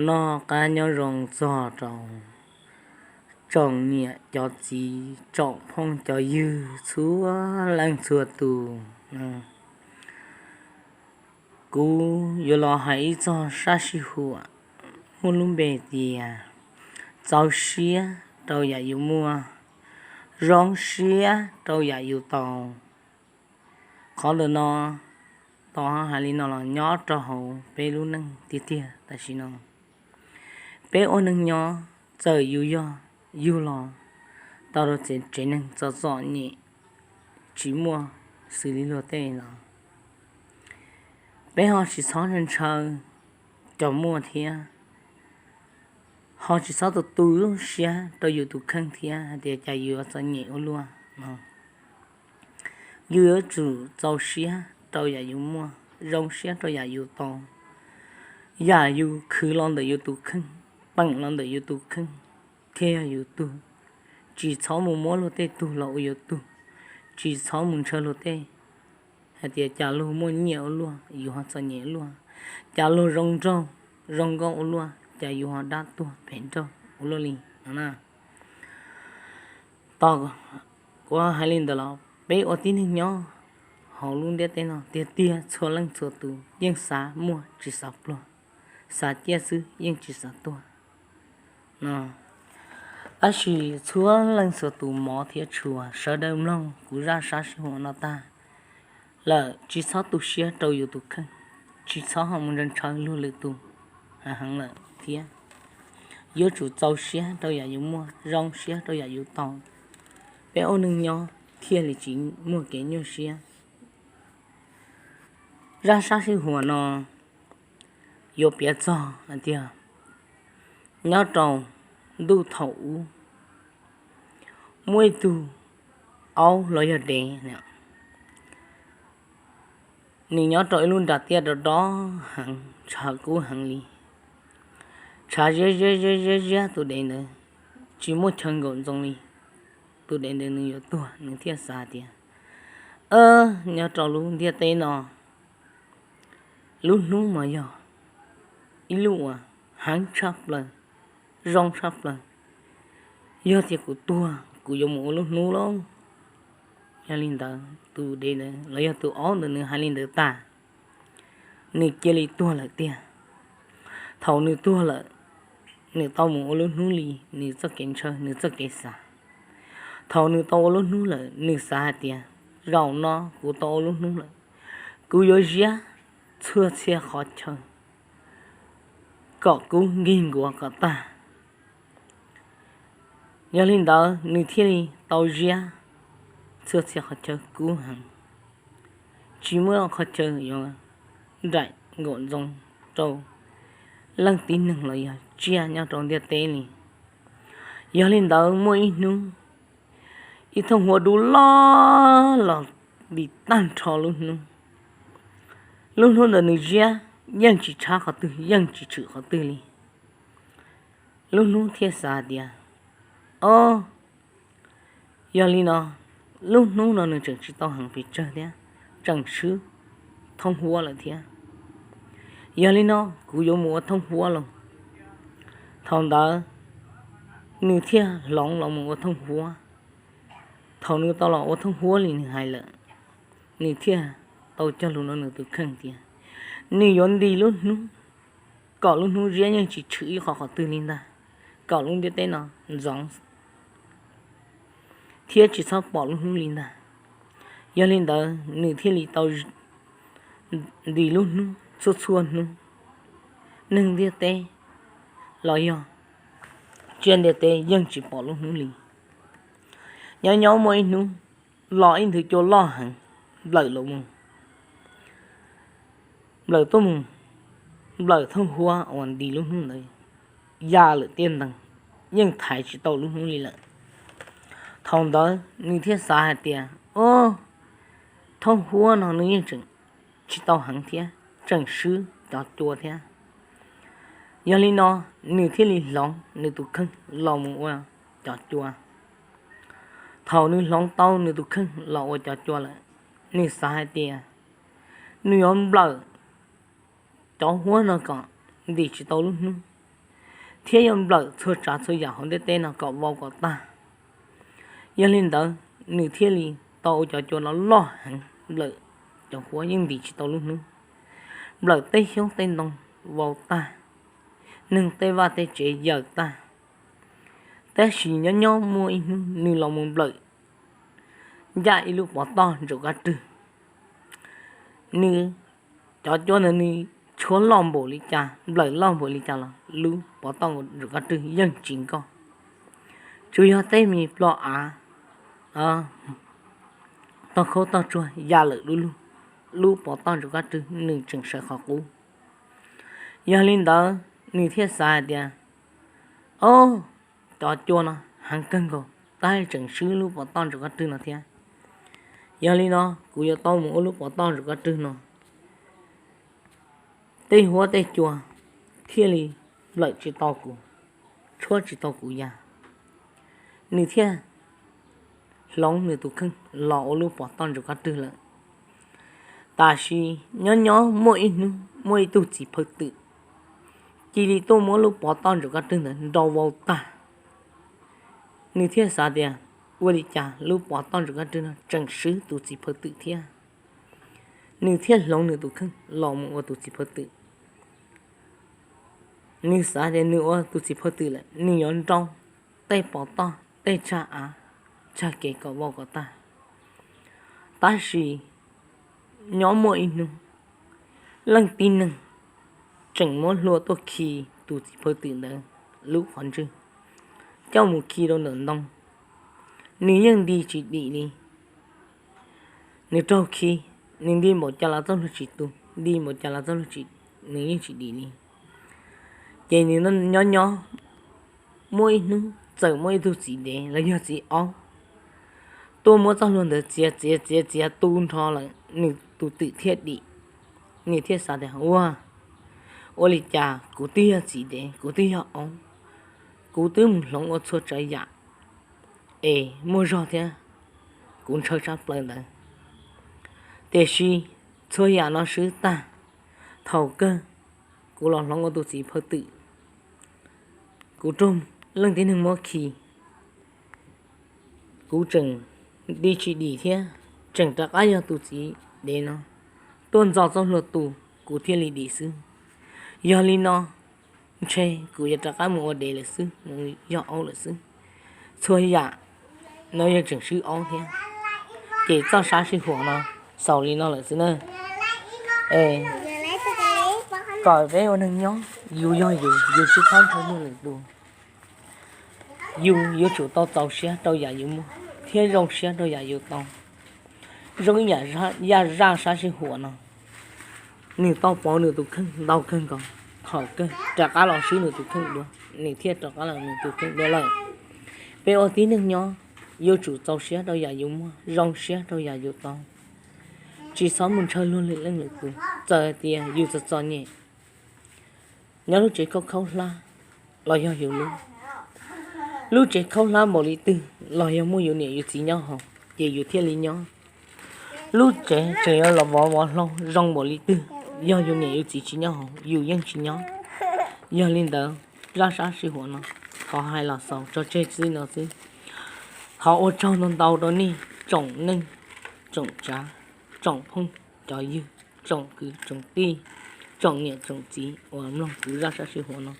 Noj qab nyob zoo txog rau tsoom niam cov txiv tsoom phooj cov ywg txhua leej txhua tus. Kuv yuav los hais ib txog sab sij huam muaj lub npe tias txaus siab rau yam yus muaj, zoo siab rau yam yus tau. Qhov ntawm no, tau hais li no los nyob rau hauv peb lub neej tiag tiag tam sim no. Peb ua neeg nyob, txawm yus yog yug los tau rau tsev neeg txom txom nyem, tsis muaj xws li luag tej los, peb ho tsis txhob ntshaw ntshaw cov muaj thiab, ho tsis txhob tu tu lub siab rau yus tus kheej thiab hais tias cas yus yuav txom nyem ua luaj no. Yus yuav tsum txaus siab rau yam yus muaj, zoo siab rau yam yus tau. Yam yus khwv los ntawm yus tus kheej, peem los ntawm yus tus kheej, thiaj yog yus tug. Tsis txhob mus muab luag tej tug los ua yus tug, tsis txhob mus ntshaw luag tej hais tias cas luag muaj nyiaj ua luaj yus ho txom nyem ua luaj, cas luag zoo nraug zoo nkauj ua luaj cas yus ho dab tuag phem nraug ua luaj li no na. Tos kuv hais li ntawd los peb ua tib neeg nyob hauv lub ntiaj teb no tiag tiag txhua leej txhua tus yeej xav muaj tsis xav pluag, xav ciaj xwb yeej tsis xav tuag no. Tab sis txhua leej txhua tus mov thiab tshua sawv daws mloog kuv zaj sab sij huam no tag lawm tsis txhob tu siab rau yus tus kheej, tsis txhob ho mus ntshaw ntshaw luag lwm tus heev lawm thiab. Yuav tsum txaus siab rau yam yus muaj, zoo siab rau yam yus tau, peb ua neeg nyob thiaj li tsis muaj kev nyuaj siab. Zaj sab sij huam no yuav piav txog hais tias nyob rau ntuj thaum ub muaj ib tug aub los yog dev, nws nyob rau ib lub nram tiaj rau dob heev, tshav kub heev li. Tshav ziab ziab ziab ziab ziab tus dev ntawd tsis muaj chaw nkaum ntxoo li. Tus dev ntawd nws yuav tuag, nws thiaj xav tias, nyob rau lub ntiaj teb no, lub hnub mas yog ib lub uas heev tshaj plaws, zoo tshaj plaws. Yog tias kuv tuag kuv yuav mus ua lub hnub lauj. Yog li ntawd tus dev ntawd los yog tus aub ntawd nws hais li ntawd tas, nws cia li tuag lawm tiag. Thaum nws tuag lawm, nws tau mus ua lub hnub li nws txoj kev ntshaw nws txoj kev xav. Thaum nws tau ua lub hnub lawm nws xav hais tias, zaum no kuv tau ua lub hnub lawm, kuv yuav ziab txhua txhia qhov chaw kom kub nkig nkuav kom tag. Yog li ntawd nws thiaj li tau ziab txhua txhia qhov chaw kub heev, tsis muaj qhov chaw yuav nraim nkaum ntxoo rau leej tib neeg los yog tsiaj nyob rau ntiaj teb li. Yog li ntawd muaj ib hnub, ib thooj huab dub loj los dim tag nrho lub hnub. Lub hnub ntawd nws ziab yeej tsis tshab qhov twg yeej tsis tshwm qhov twg li. Lub hnub thiaj xav tias, o, yog li no, lub hnub no nws tseem tsis tau heev pes tsawg thiab, tseem swb thooj huab lawm thiab. Yog li no kuv yuav mus ua thooj huab los. Thaum ntawd nws thiaj hloov los mus ua thooj huab. Thaum nws tau los ua thooj huab li nws hais lawm, nws thiaj tau cog lus rau nws tus kheej tias nws yuav ntis lub hnub, kom lub hnub ziab yeej tsis tshwm ib qho qhov twg li ntag, kom lub ntiaj teb no ntxoov thiab tsis txhob pom lub hnub li ntag. Yog li ntawd nws thiaj li tau ntis lub hnub txhua txhua hnub. Neeg ntiaj teb los yog tsiaj ntiaj teb yeej tsis pom lub hnub li. Nyob nyob muaj ib hnub, los ib nthwv cua loj heev, nplawm los mus, nplawm tuaj mus, nplawm thooj huab uas ntis lub hnub ntawd ya lawm tiaj ntees, yeej thaiv tsis tau lub hnub li lawm. Thaum ntawd nws thiaj xav hais tias, o, thooj huab no nws yeej tseem tsis tau heev thiab, tseem swb cov cua thiab. Yog li no nws thiaj li hloov nws tus kheej los mus ua cov cua. Thaum nws hloov tau nws tus kheej los ua cov cua lawm, nws xav hais tias nws yuav nplawm cov huab no kom ntim tsis tau lub hnub, thiab yuav nplawm txhua tsav txhua yam hauv ntiaj teb no kom vau kom tag. Yog li ntawd, nws thiaj li tau ua cov cua no loj heev, nplawm cov huab yeej ntis tsis tau lub hnub, nplawm tej xyoob tej ntoo vau tag, neeg tej vaj tej tsev yawm tag. Tab sis nyob nyob muaj ib hnub nws los mus nplawm ncaj ib lub pov toj ntsaum kab rwg. Nws, cov cua ntawd nws tshuab loj npaum li cas, nplawm loj npaum li cas los lub pov toj ntsaum kab rwg yeej tsis nkoj. Tsuas yog tej me plo av, toj khaub toj tsuag ya lawm lub lug, lub pov toj ntsaum kab rwg nws tseem sawv qhov qub. Yog li ntawd, nws thiaj xav hais tias, Ob, cov cua no heev kawg nkaus, tab tseem swb lub pov toj ntsaum kab rwg no thiab. Yog li no, kuv yuav tau mus ua lub pov toj ntsaum kab rwg no, tej huab tej cua thiaj li nplawm tsis tau kuv, tshuab tsis tau kuv ya. Nws thiaj hloov nws tus kheej los ua lub pov toj ntsaum kab rwg lawm. Tab sis nyob nyob muaj ib hnub muaj ib tug txiv phaw twm cia li tuaj muab lub pov toj ntsaum kab rwg ntawd nrau vau tag. Nws thiaj xav tias, Ua li cas lub pov toj ntsaum kab rwg no tseem swb tus txiv phaw twm thiab? Nws thiaj hloov nws tus kheej los mus ua tus txiv phaw twm. Nws xav tias nws ua tus txiv phaw twm lawm, nws yuav nrau tej pov toj, tej tsag av, tsag kev kom vau kom tag. Tab sis nyob muaj ib hnub, leej tib neeg tseem muab hlua tuaj khi tus txiv phaw twm ntawd lub qhov ntswg, coj mus khi rau ntawm ntoo. Nws yeej nti tsis dim li. Nws raug khi, nws nti npaum cas los txoj hlua tsis tu, nti npaum cas los txoj hlua tsis, nws yeej tsis dim li. Ces nws nyob nyob muaj ib hnub txawm muaj ib tug txiv dev los yog txiv aub tuaj muab txoj hlua ntawd txiav txiav txiav txiav tu nrho lawm, nws tus twm thiaj dim. Nws thiaj xav tias, Ua, ua li cas kuv twb yog txiv dev, kuv twb yog aub, kuv twb mus hloov ua txhua tsav yam es muaj zog thiab kuv ntshaw tshaj plaws ntawd, tiam sis txhua yam no swb tag. Thaum kawg kuv los hloov ua tus txiv phaw twm, kuv raug leej tib neeg muab khi, kuv tseem nti tsis dim thiab, tseem rov qab yog tus txiv dev no tuaj ntxo txoj hlua tu, kuv thiaj li dim xwb. Yog li no, ntshe kuv yuav rov qab mus ua dev lawm xwb, mus yog aub lawm xwb. Txhua yam no yog tseem swb aub thiab. Ces txoj sab sij huam no xaus li no lawm xwb na. Kom peb ua neeg nyob, yus yog yus, yus tsis txhob ntshaw luag lwm tus. Yus yuav tsum tau txaus siab rau yam yus muaj thiab zoo siab rau yam yus tau. Zoo ib yam zaj sab sij huam no, nws tau pov nws tus kheej ntau kawg nkaus, thaum kawg rov qab los swb nws tus kheej dua, nws thiaj rov qab los nws tus kheej dua lawm. Peb ua tib neeg nyob, yuav tsum txaus siab rau yam yus muaj, zoo siab rau yam yus tau. Tsis txhob mus ntshaw luag lwm leej lwm tus, txawm tias yus txom txom nyem, nyob lub tsev khaub khaub hlab los yog yus lub, lub tsev khaub hlab npaum li twg los yog muaj yus niam yus txiv nyob hauv ces yus thiaj li nyob. Lub tsev tseem yuav los vov vov hlau zoo npaum li twg, yog yus niam yus txiv tsis nyob hauv yus yeej tsis nyob. Yog li ntawd, zaj sab sij huam no thov hais los xaus tso tseg txij no xwb. Thov ua tsaug ntau ntau rau nej tsoom neej tsoom tsav, tsoom phooj cov ywg, tsoom kwv tsoom tij, tsoom niam tsoom txiv uas mloog kuv zaj sab sij huam no.